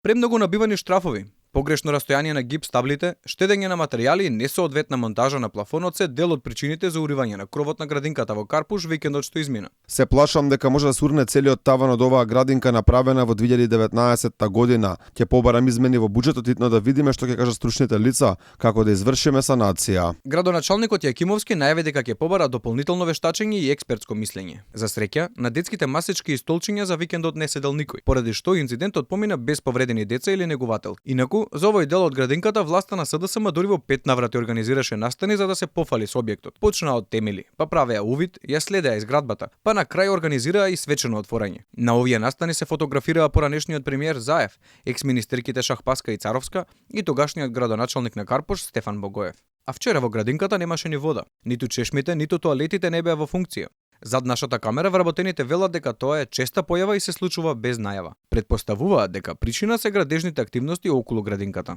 Премногу набивани штрафови, погрешно растојание на гипс таблите, штедење на материјали и несоодветна монтажа на плафонот се дел од причините за уривање на кровот на градинката во Карпуш викендот што измина. Се плашам дека може да се урне целиот таван од оваа градинка направена во 2019 година. Ќе побарам измени во буџетот итно да видиме што ќе кажат стручните лица како да извршиме санација. Градоначалникот Јакимовски најави дека ќе побара дополнително вештачење и експертско мислење. За среќа, на детските масечки и столчиња за викендот не седел никој, поради што инцидентот помина без повредени деца или негувател. Инаку, за овој дел од градинката власта на СДСМ дури во 5 наврати организираше настани за да се пофали со објектот. Почнаа од темели, па правеа увид, ја следеа изградбата, па на крај организираа и свечено отворање. На овие настани се фотографираа поранешниот премиер Заев, екс-министерките Шахпаска и Царовска и тогашниот градоначалник на Карпуш Стефан Богоев. А вчера во градинката немаше ни вода, ниту чешмите, ниту тоалетите не беа во функција. Зад нашата камера вработените велат дека тоа е честа појава и се случува без најава. Претпоставуваат дека причина се градежните активности околу градинката.